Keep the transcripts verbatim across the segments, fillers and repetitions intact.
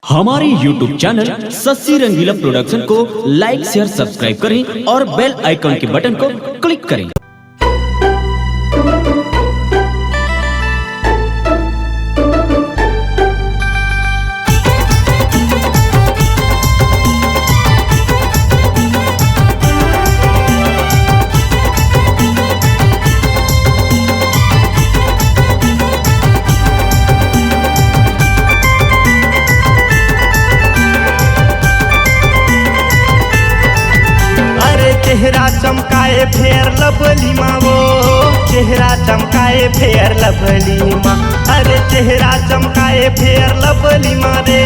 हमारे YouTube channel Shashi Rangila production को लाइक, share, subscribe करें और बेल आइकन के बटन को क्लिक करें। अरे चेहरा चमकाए फेयर लवली मा वो, चेहरा चमकाए फेयर लवली मा। अरे चेहरा चमकाए फेयर लवली मा रे,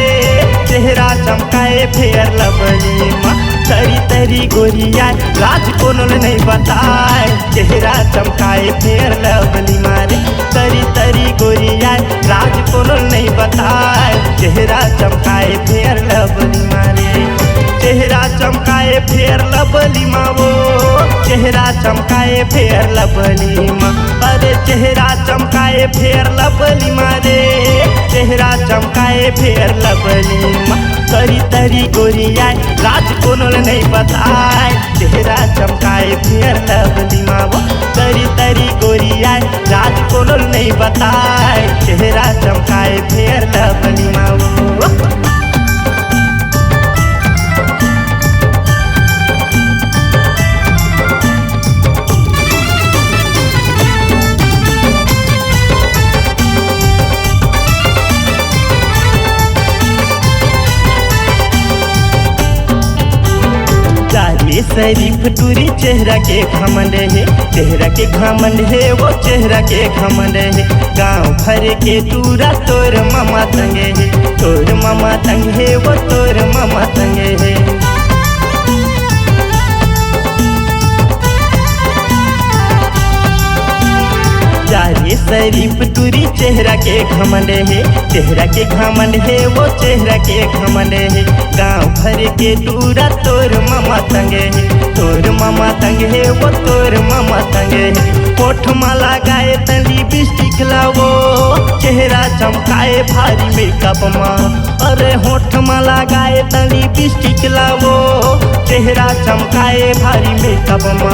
चेहरा चमकाए फेयर लवली मा। तरी तरी गोरिया राज कोनो ल नहीं बताए, चेहरा चमकाए फेयर लवली मा रे। तरी तरी गोरिया राज कोनो ल नहीं बताए, चेहरा चमकाए फेयर लवली मा रे। चेहरा चमकाए फेयर लवली मा वो, चेहरा चमकाए फेयर लवली मा। अरे चेहरा चमकाए फेयर लवली मा रे, चेहरा चमकाए फेयर लवली मा। तरी तरी गोरिया राज कोनो ल नहीं बताए, चेहरा चमकाए फेयर लवली मा वो। तरी तरी गोरिया राज कोनो ल नहीं बताए, चेहरा चमकाए फेयर लवली मा वो। जारे शरीफ टूरी चेहरा के घमंड हे, चेहरा के घमंड हे वो, चेहरा के घमंड हे। गांव भर के टूरा तोर ममा तंगे हे, तोर ममा तंगे हे वो, तोर ममा तंगे हे। जारे शरीफ टूरी चेहरा के घमंड हे, चेहरा के घमंड हे वो, चेहरा के घमंड हे। गांव भर के टूरा तोर ममा तंगे हे, तोर ममा तंगे हे वो, तोर ममा तंगे हे। होठ मा लगाए त लिपस्टिक ला वो, चेहरा चमकाए भारी मेकअप मा। अरे होठ मा लगाए त लिपस्टिक ला वो, चेहरा चमकाए भारी मेकअप मा।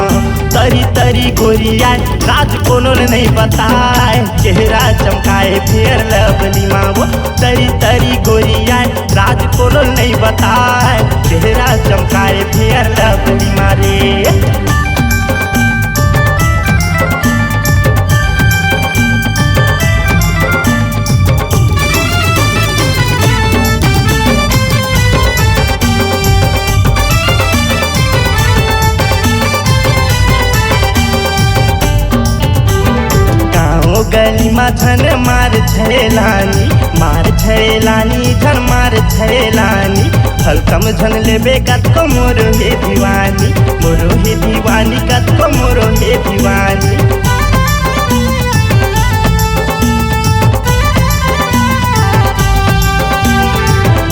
तरी तरी गोरिया राज कोनो ल नहीं बताए, चेहरा चमकाए फेयर लवली मा वो। तरी तरी गोरिया राज कोनो ल नहीं बताए, चेहरा चमकाए फेयर लवली मा रे। गाँव गली मा झन मार छैलानी, मार छैलानी, झन मार छैलानी। हल्का म झन लेबे कतको मोरो हे दीवानी, मोरो हे दीवानी, कतको मोरो हे दीवानी।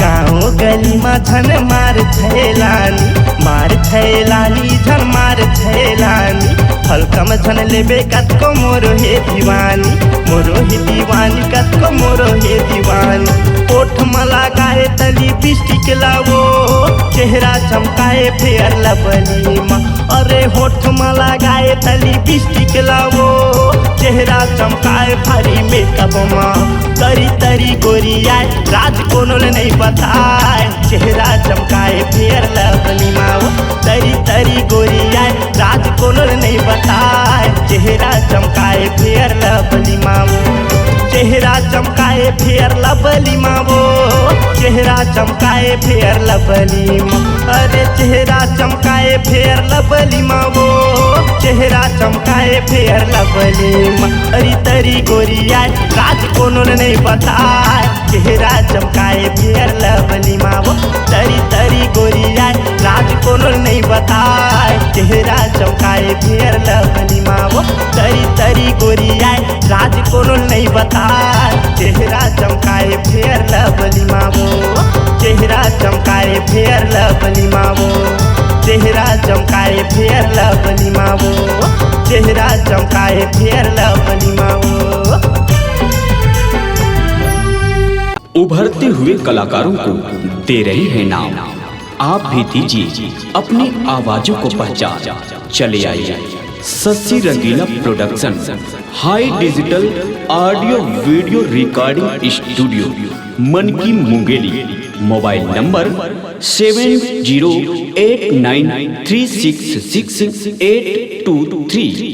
गाँव गली मा झन मार छैलानी, मार छैलानी, झन मार छैलानी। हल्का म झन लेबे कतको मोरो हे दीवानी, मोरो हे दीवानी, कतको मोरो हे दीवानी। ओठ म लगाए त लिपस्टिक ला वो, चेहरा चमकाए फेयर लवली मा। अरे होठ म लगाए त लिपस्टिक ला वो, चेहरा चमकाए भारी मेकअप मा। तरी तरी गोरिया राज कोनो ल नहीं बताए, चेहरा चमकाए फेयर लवली मा वो। तरी तरी गोरिया राज कोनो ल नहीं बताए, चेहरा चमकाए फेयर लवली मा वो। चेहरा चमकाए फेयर लवली मा वो, चेहरा चमकाए फेयर लवली मा। अरे चेहरा चमकाए फेयर लवली मा वो, चेहरा चमकाए फेयर लवली मा। तरी तरी गोरिया राज कोनो ल नहीं बताए, चेहरा चमकाए फेयर लवली मा वो। तरी तरी गोरिया राज कोनो ल नहीं बताए, चेहरा चमकाए फेयर लवली मा वो। तरी तरी गोरिया राज कोनो ल नहीं बताए, चेहरा चमकाए फेयर लवली मा वो। चेहरा चमकाए फेयर लवली मा वो, चेहरा चमकाए फेयर लवली मा वो, चेहरा चमकाए फेयर लवली मा वो। उभरते हुए कलाकारों को दे रहे हैं नाम। आप भी दीजिए अपनी आवाजों को पहचान। चले आइए Shashi Rangila production, high digital audio video recording studio, मन की Mungeli. Mobile number seven zero eight nine three six six eight two three।